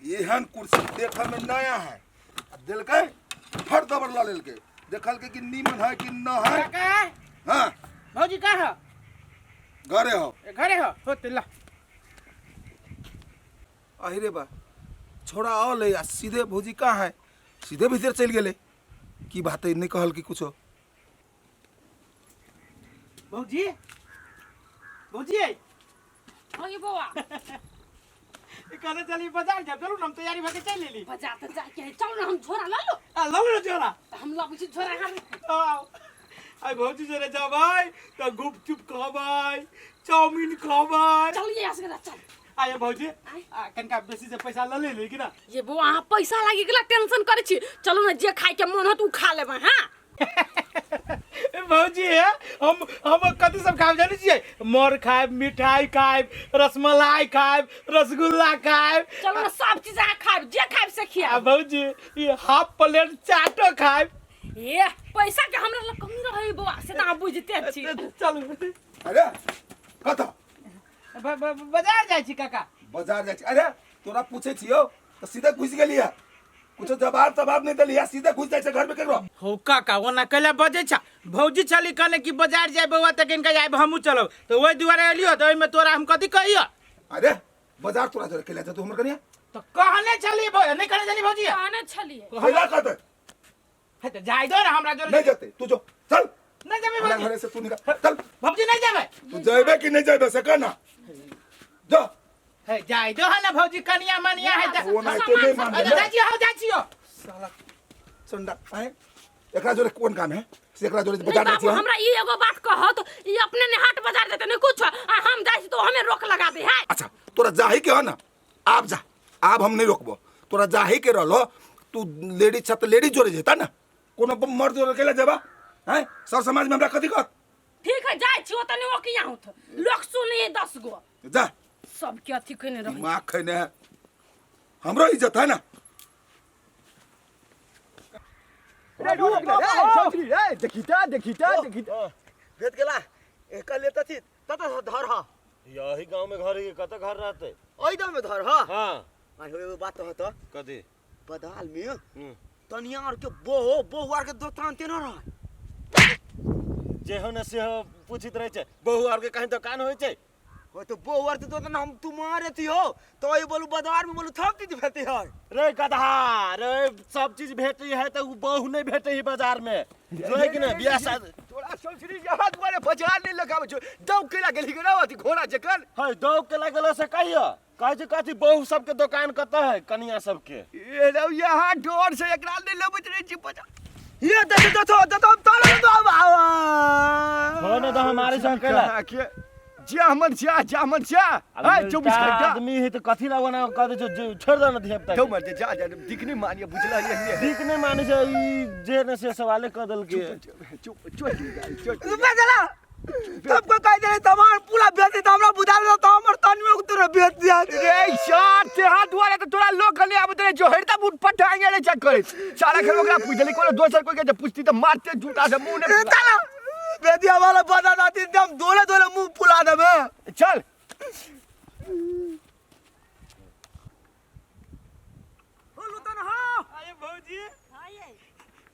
एहन कुर्सी देखऽ में नया है आ देलकै फट दबर लऽ लेलकै देखलकै कि नीमन है कि न है। काका। हाँ। भौजी कहाँ हो? घरे हो। ए, घरे हो हो ते ला। अरे बा छोड़ा औले आ सीधे भौजी कहाँ है सीधे भीतर चलि गेलै की बात है नहीं कहल कि कुछो। भौजी भौजी। हाँ ये बौआ। कहने चली बाजार जा चलू ना हम तैयारी भके चल लेली। बाजार तो जाके है चल ना हम झोरा ला लो। आ लौ ना झोरा। तो हम लाबै छी झोरा हाथ। आओ आई भौजी जरे जबै त गुपचुप खबै चाउमीन खबै। चल ये असगरा चल। आये भौजी आ कनका बेसी से पैसा ल लेली कि ना? ये बौआ अहाँ पैसा लागी गेला टेंशन करै छी चलू ना जे खाय के मन होत उ खा लेबै। हां भौजी हे हम कथी सब खाब जानै छियै? मर खायब मिठाई खायब रसमलाई खायब रसगुल्ला खायब। चलू ना सब चीज अहाँ खायब जे खायब से आ खियाब। भौजी ई हाफ प्लेट चाटो खायब। ए पैसा के हमरा लग कमी रहै बौआ से त अहाँ बुझते छी। चलू। अरे कतऽ? बाजार जाइ छी काका। बाजार जाइ छी? अरे तोरा पूछै छियौ तऽ सीधे घुसि गेलियै कुछो जवाब तवाब नहीं देलियै सीधे घुसि जाइ छै घर में केकरो। हो काका ओना कैला बजै छ भौजी छली कहने कि बाजार जाय बौआ तऽ कनिका जायब हमहूँ चलब तऽ ओहि दुआरे एलियो तऽ ओहिमे तोरा हम कथी कहियो? अरे बाजार तोरा जोरे कैला जतौ हमर कनिया? तऽ कहने छली भौ नहीं कहने छली भौजी? कहने छलियै। कैला कहतै? हे तऽ जाय दो ना हमरा जोरे। नहीं जतै तू जो चल। नहीं जेबै हमरा भौजी। घरे से तू निकल चल। भौजी नहीं जेबै। तू जेबे कि नहीं जेबे से कह ना जो। हे जाय दो है ना भौजी कनिया मनिया है तऽ। वो नहीं तो नहीं मान अच्छा जाइ छियो जाइ छियो। साला चंडा आए एकरा जोरे कोन काम है से एकरा जोरे बाजार जाइ बाबू छियै। हमरा ई एगो बात कहत ई अपने ने हाट बाजार जेते ने कुछ आ हम जाइ छी तो हमें रोक लगा दे है। अच्छा तोरा जाही के हो ना आब जा आब हम नहीं रोकबो तोरा जाही के रहलो तू लेडीज छ त लेडीज जोरे जेता ना कोनो मर्द जोरे केला जेबा हैं सर समाज में हमरा कथी कहत? ठीक है जाइ छी ओतने ओकिया होत लोक सुनी 10 गो जा। सबके अथी केने रहै दिमाग खैने है हमरो इज्जत है ना। रे रुक रे चौधरी रे देखिता देखिता देखिता भेट गेला एकर लेता थी तत धर ह। यही गांव में घर है कत घर रहते? ओइ गांव में धर ह। हां। आइ हो एगो बात कहत। कथी? बदाल में तनिया आर के बोहो बहु आर के दोकान ते न रह। जे हो न से हो पूछित रहे छै बहु आर के कहीं दुकान होय छै? हो तो बहु आर के दोकान हम तुम्हारे थी हो तो ई बोलू बाजार में बोलू थप चीज भेटै है। रे गधा रे सब चीज भेटै है त उ बहु नहीं भेटै है बाजार में जो है कि ना बियाह शादी। तोरा सोचरी यहाँ दुआरे बाजार नहीं लगावे छौ दौ केला गेली के ना अथी घोड़ा जकन। है दौ केला गेला से कहियो कहै छै कथी बहु सबके दुकान कतऽ है कनिया सबके? ए रौ यहाँ डर से एकरा नहीं लेबैत रहै छी बाजार। ये देख देखो देखो ताला दो आवा। हो न तो हमारे संग केला। के जा हमर जा जा हमर जा। है 24 घंटा आदमी है तो कथी ला बना कह दे जो छोड़ दे ना धिया पुता। तो मर जा जा दिख नहीं मानिए बुझला ये दिख नहीं माने छै ई जे न से सवाले कह देल के। चुप चुप चुप बेचला सबको कह दे तमार पूरा बेच दे हमरा बुझा दे तो हमर तन में तोरा बेच दिया। रे यार ते हाथ दुआरे तो तोरा लोग गले आबत रे जो हेरता बूट पटाएंगे रे चेक करे सारा खेल ओकरा पूछली कोनो दोसर कोई के जे पूछती त मारते जूता से मुंह ने। ए ताला बेदिया वाला बना दाती एकदम दोले दोले मुंह फुला देबे। चल लुतन हो। अरे भौजी हां ये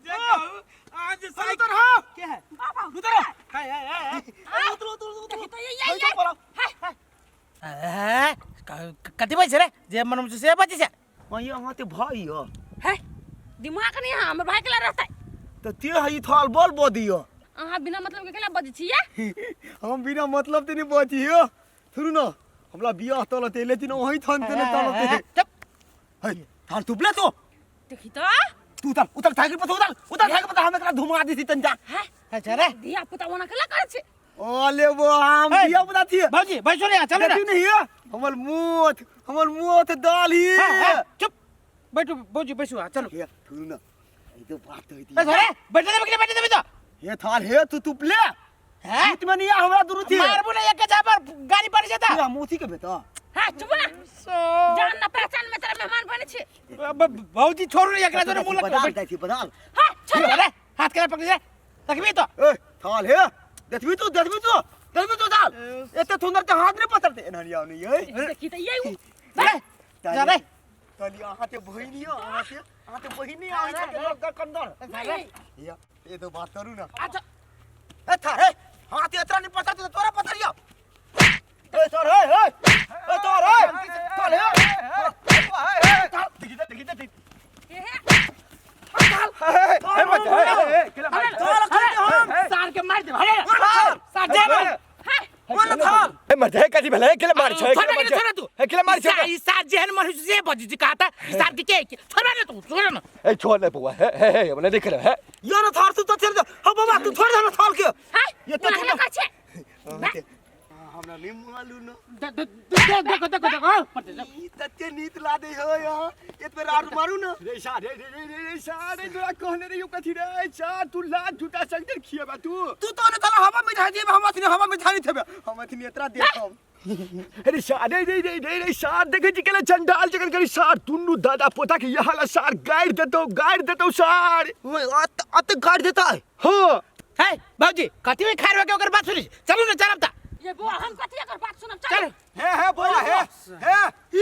जे कहू आज लुतन हो। के है? बाबा लुतन हो। हाय हाय हाय। उतरो उतरो उतरो। देखी तो ये ये ये। ए, कथी बजै छै रे जे मन में से बजै छै। अये अहाँ ते भाई हो। है दिमाग नहीं है हमर भाई के ला रहतै। तो ते हई थाल बोल बो दियो। अहाँ बिना मतलब के केला बजै छियै? हम बिना मतलब ते नहीं बजी हो सुनू ना हमरा बियाह तलते लेकिन वही थन ते तलते। चुप। है थाल तुपले तो देखी तो तू उतर उतर साइकिल पर उतर उतर साइकिल पर हम एकरा धुमा दी तन जा। है अच्छा रे धिया पुता ओना केला करै छै? ओ ले वो हम है। धिया पुता थिए। भौजी बैसो रे चलो रे। देखी नहीं है हमर मोथ दाल ही। हां, चुप बैठो भौजी बैसो हां चलो। हे सुनू ना ई तो बात होई थी। ए रे बैठे देबे कि नहीं बैठे देबे तो? हे थाल हे तू तुपले हैं? जीत में नहीं हमरा दुरू थी। मारबू ना एक जापर गाड़ी पड़ जेता। तू मोथी के बेटा। हां चुप ना जान ना पहचान में तेरा मेहमान बने छी। भौजी छोड़ू रे एकरा जोरे मुंह बदाल लग। जाइ छी बदाल। हां छोड़ अरे हाथ के पकड़ ले रखबी तो। ए थाल हे देखबी तू देखबी तू देखबी तू थाल एते सुंदर के हाथ नहीं पकड़ते एना नहीं आवनी ए देखी तो ये रे जा रे। कहली अहाँ ते बहिनी हो, अहाँ ते बहिनी आबै छै के लोक कंदर। या ये तो बात करू ना। अच्छा। ए थार हे, हाँ ते एतरा नहीं पता तो तोरा पता रिया। ए सर हे हे ए तोर हे चल हे देखी देखी देखी। हे हे। हे मत हे हे केला मार। थाल खाते हम। सार के मार दे अरे सार दे हे हे। बोल थाल। हे मत हे कथी भेलै? केला मार छै? छोड़ ना, छोड़ तू। हे केला मार छै? ई सार जेहन मनुष्य से बजी जी कहता ई सार के के छोड़ ना तू, छोड़ ना। ए छोड़ ले बुआ, हे हे हे बोले देख ले हे। या ना थाल तू तो छोड़ दे। हो बाबा तू छोड़ दे ना थाल के। हे। ये तो ओना कर छे। हमरा नहीं मालूम ना। देखो देखो देखो मत दे। ई तते नीत ला दे हो यहाँ एक बेर आर मारू ना। रे सा रे रे रे रे सा रे तोरा कहने रे यो कथी रे सा तू लात झूठा संग खिएबा तू। तू तो ने थाला हवा में जा जेबे, हम अथनी हवा में जानी थेबे, हम अथनी एतरा देखब। अरे सा रे रे रे रे रे सा देखे छी केला चंडाल जगन करी सार दुन्नू दादा पोता के यहाँ ला सार गाइड देतो, गाइड देतो सार। अत अत गाइड देता है। हां। हे बाबूजी कथी में खार के ओकर बात सुनी चलू ना चलब ता। ये बुआ हम कथी एकर बात सुनब? चल। चल। हे हे बुआ हे हे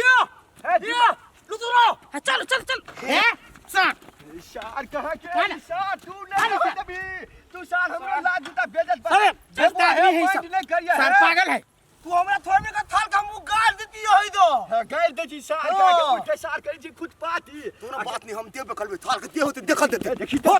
या या लुतुरो। हाँ, चल चल चल। हे सार सार कहां के खाना। सार तू नहीं खाना। देबी तू सार हमरा लात जूता बेजत बा। अरे हे बुआ, आदमी हे है पॉइंट सब। नहीं करिया, सार हे। पागल है। तू हमरा थोड़े का थाल का मुंह गाड़ देती है दो। हां गाइड दे छी सार हाँ। कहां के उठे सार करी छी खुद पाती। तोरा बात नहीं हम देबे करबे थाल के दे होते देखल देते। देखी तो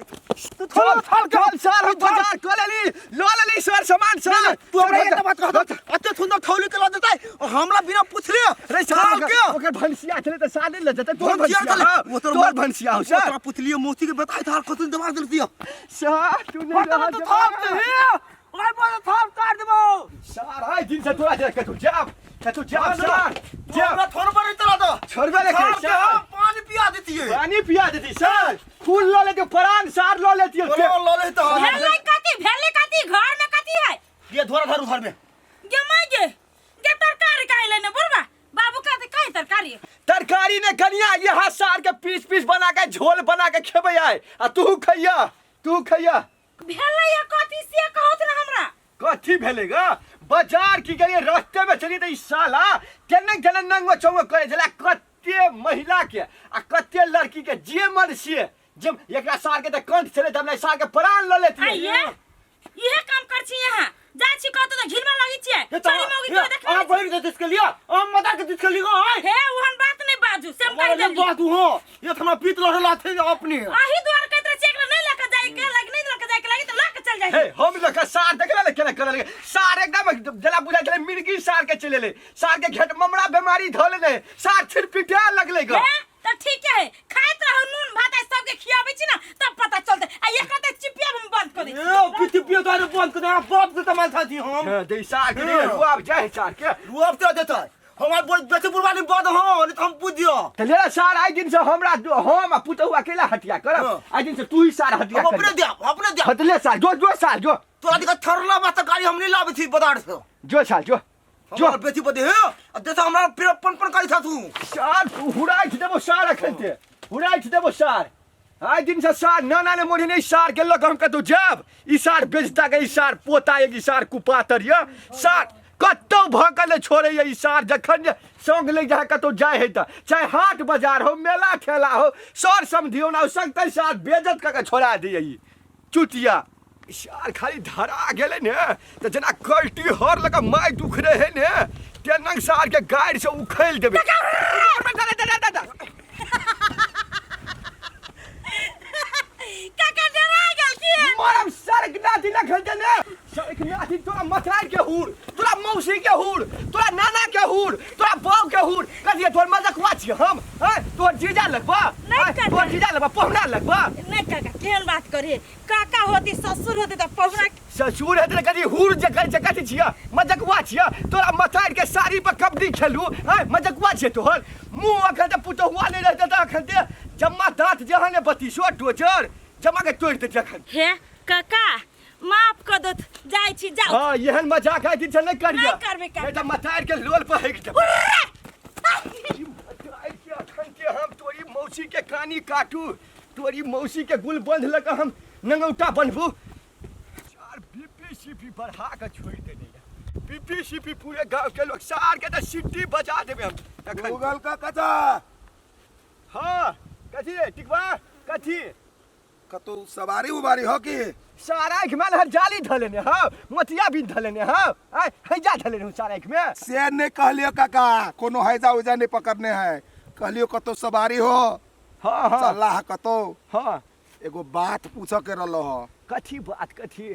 तू थोड़ा थाल के चल सार हम बाजार कर लेली लो लेली सर सामान सार। तू हमरा एक बात कह दो अते सुंदर थौली के ला देता है और हमरा बिना पूछले रे सार थाल के ओकर भंसिया छले त सार ले जते तोर भंसिया भंसिया छले। हाँ, वो तोर तोर भंसिया हो सार। तोरा पुतली मोती के बताई थाल खतुन दबा देलती है। सार तू नहीं रहा तो थाल के हे ओए बोल थाल काट देबो। सार हाय दिन से तोरा जे कतु जाब कतु जाब सार तू जाब हमरा थोड़ पर इतना दो। छोड़बे ले थाल के सार। हम पानी पिया देती है। पानी पिया देती सार फूल ल लेती परान सार ल लेती है। बोलो ल ले तो। भेलै कथी भेलै कथी घर में कथी है? ये धोरा धर उधर में। गे my गे गे तरकारी काहे लेने बुढ़वा बाबू कहते काहे तरकारी? तरकारी ने कनिया यहाँ सार के पीस पीस बना के झोल बना के खेबै आय आ तू खैया तू खैया। भेलै या कथी से कहत ना हमरा? कथी भेलै गा? बाजार की गेलियै रास्ते में चलिए त ई साला केना केना नंगो चौंगो करे छलै कते महिला के आ कते लड़की के जे मन से जे एकरा सार के त कंठ छलै त हमरा सार के प्राण ल लेतियै। आइए इहे काम कर छी यहाँ जा छी कहत त घिनमा लगै छियै। ये तो चली मौगी के देखले आ बैठ दे इसके लिए आ मदर के इसके लिए आय हे ओहन बात नहीं बाजू सेम कहि हमारा देली। बात हो ये तो हमरा पीत लड़ लाथे अपने। आही द्वार कहत रहे चेक नहीं लके जाय के लग नहीं लके जाय के लगी त लके चल जाय। हे हम लके सार देखले ले केना करल सार एकदम जला बुझा छलै मिर्गी सार के चले ले सार के घेट ममरा बीमारी धऽ लेने सार छिड़पिटा लगलै ग। हे त ठीक है खाइत रहू नून भात आ सबके खियाबै छी ना तब पता चलते आ एक त चिपिया हम बंद कर दे। ए पीत पियो तो बंद कर दे बाप के तमाल थाती हम। हां दे सार के रे रुआब जाय सार के रुआब तो देता हमार बोल बेटे बुढ़वा नहीं बंद हो नहीं तो हम पूछ दियो। त ले सार आई दिन से हमरा हम आ पुतहु अकेला हटिया करब हाँ। आई दिन से तू ही सार हटिया हम कर। अपने दिया अपने दिया। हटले सार जो जो सार जो तोरा दिखा थरला बात गाड़ी हम नहीं लावे थी बाजार से। जो सार जो जो हमार बेटी बदे हे आ देखा हमरा फिर अपन पन गाड़ी था तू। सार हुराइ देबो सार अखन ते हुराइ देबो सार आई दिन से सार नाना ने मोड़ी नहीं सार के लग हम कतौ जाब ई सार बेचता के ई सार पोता एक ई सार कुपातर य सार कतौ भकल छोड़े ई सार जखन जे संग ले जाए कतौ जाए है त चाहे हाट बाजार हो मेला ठेला हो सर समधियो ना संग तै सार बेजत क के छोड़ा दिए ई चुतिया सार खाली धरा गेलै ने त जेना कल्टी हर लग my दुख रहे ने तेना सार के गाड़ि से उखैल देबै। काका डरा गेल की? मरम सरक नाथी ना खेलते ने सरक नाथी तोरा मथाई के हुर तोरा मौसी के हुर तोरा नाना के हुर तोरा बाप के हुर कथी तोर मजकवा छी हम हैं तोर जीजा लगबा नहीं काका। तोर जीजा लगबा पहुना लगबा। नहीं काका केहन बात करे काका होती ससुर होती त पहुना ससुर हेतै कथी हुर जे करै छै कथी छियै मजकवा छियै तोरा मथाई के साड़ी पर कबड्डी खेलू हैं मजकवा छियै तोहर मुँह अखन तऽ पुतहुआ नहि रहतै तऽ अखन ते जम्मा दाँत जहाँ ने बतीसो डोजर जमा के तोड़ि देतै अखन। हे काका माफ कर दो जाय छी जाउ। हाँ एहन मजाक आइ दिन से नहीं करिया नहीं करबै काका। नहीं तऽ मथाई के लोल पर हेक देबै। मथाई के अखन के हम तोरी मौसी के कानी काटू तोरी मौसी के गुल बंध लऽ कऽ हम नंगौटा बनबू। सार बीपी सीपी बढ़ा के छोड़ि देने या बीपी सीपी पूरे गांव के लोग सार के तऽ सीटी बजा देबै हम तखन। गूगल का कथा कथी कतौ सवारी उवारी हो कि सारा आँखि में हर जाली धलेने हौ मोतिया बिन धलेने हौ आय हैजा धलेने हूँ सारा आँखि में से नहीं कहलियो काका कोनो हैजा उजा नहीं पकड़ने है कहलियो कतौ सवारी हो हाँ हाँ चलला है कतौ हाँ एगो बात पूछऽ के रहलो ह कथी बात कथी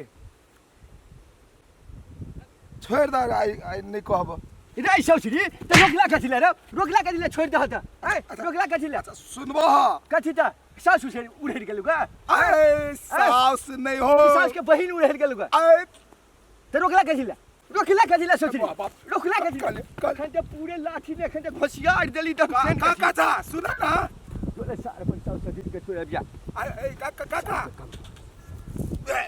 छोड़ दे आई आई नहीं कहब रे सौसरी त रोकला कथी ले रे रोकला कथी ले छोड़ दह त आय रोकला कथी ले अच्छा सुनबो ह कथी त सासु से उड़ेर गेलु का अरे सास नहीं हो सास के बहिन उड़ेर गेलु का अरे त रोकला कथी ले रोकला कथी ले सौसरी बाप, बाप। रोकला कथी ले कहलियो, कहलियो। अखन त पूरे लाठी ने अखन त घोसियार देली त का का काचा सुना ना तोरे सार पर सासु सदी के छोड़ बिया अरे ए, का का काका ए,